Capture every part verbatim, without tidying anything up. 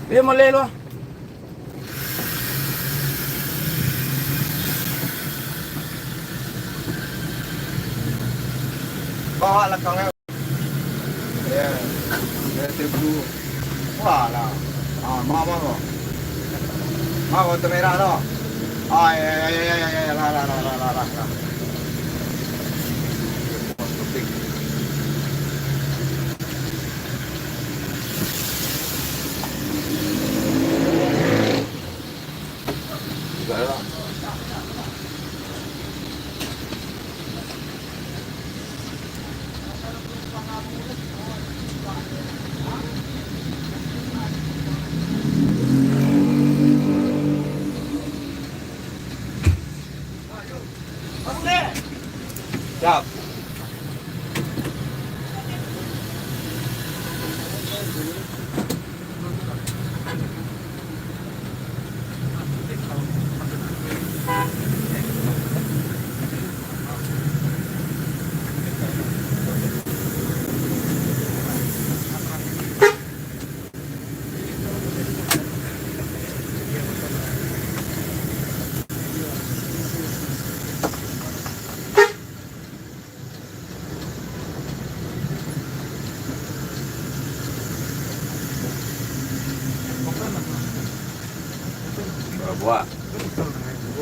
Dia moleh lo. Bawa lakang, eh. Ya. Ya, seribu. Wah, lah. Ah, maaf, maaf, maaf. Maaf, oto merah tu. Ah, ya, ya, ya, ya, ya, ya, lah, lah, lah. Siap. Buah.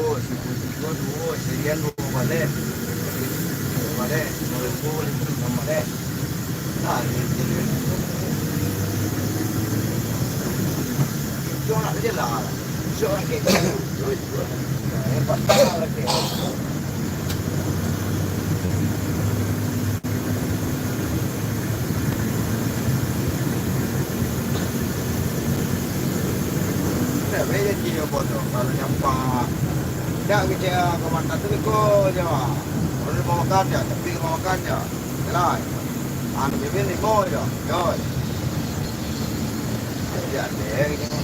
Oh, si Putih ko duo, sirian duo baleh. Duo baleh, duo ribu limo baleh. Nah, ini jadi. Itu nak je lah. Itu nak ke. Nah, yang patah lah ke. Ndak baa janji jo bodoh, kalau nyampah. Ndak kecewa ka mata tu, iko jo. Kalau limo makan jo, tapi limo makan jo. Jelas. Anu bibir limo jo. Yo. Jadi ade gitu.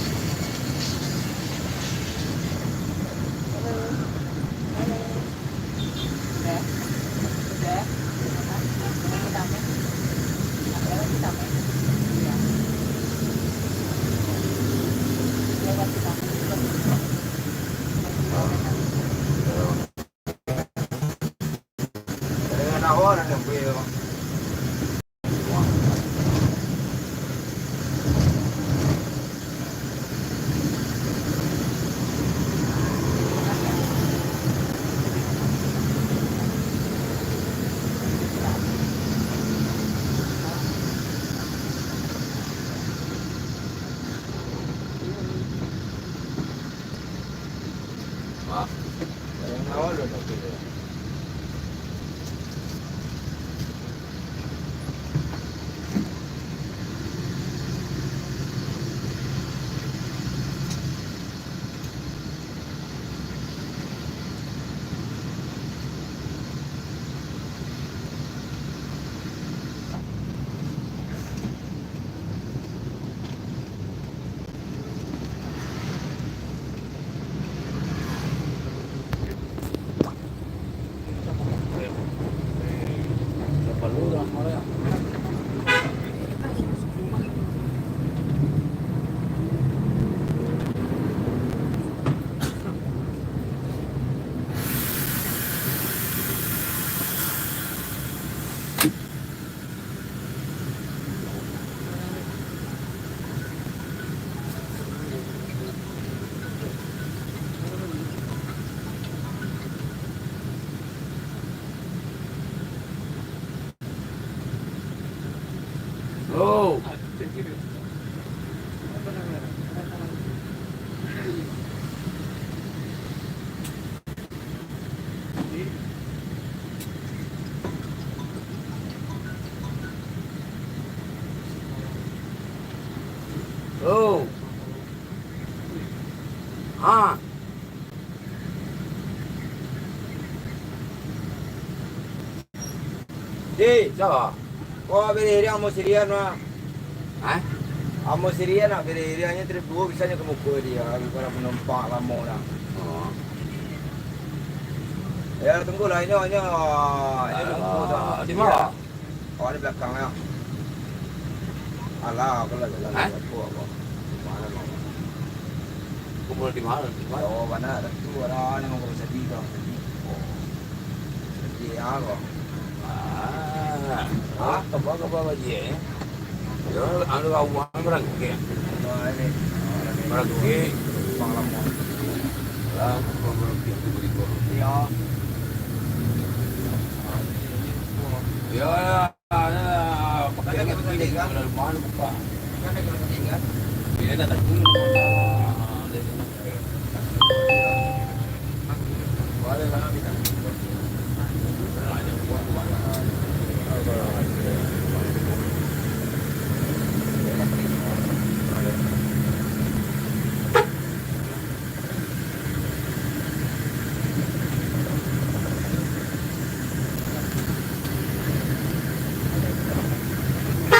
Oh. Oh. Ah. Di, sia? Ko biri iriang amuah sirian mah. Hah? Amuah sirian nak biri iriangnyo trip duo bisanyo ka muko dia, kalau panumpang lamo lah. Oh. Ya, tunggulah, inyo, inyo, inyo tunggu tu. Ah, di ma? Awak di balakang, yo. Alah, aku lah jalan. Hah? Aku, aku. Mana mau? Kumpul di mana? Di mana? Oh, mana ada tu, ada ni mau sedih tu. Oh. Sedih apa? Ah. Hah? Kabar-kabar aja, ya. Yo, anu, awan barangkek. Barangkek. Lah, barangkek tu beri gua. Iya. Ya, ya, ya, pakai lagi, kan? Dari mana buka? Kan ada lagi, kan? Iya, dah tak dulu.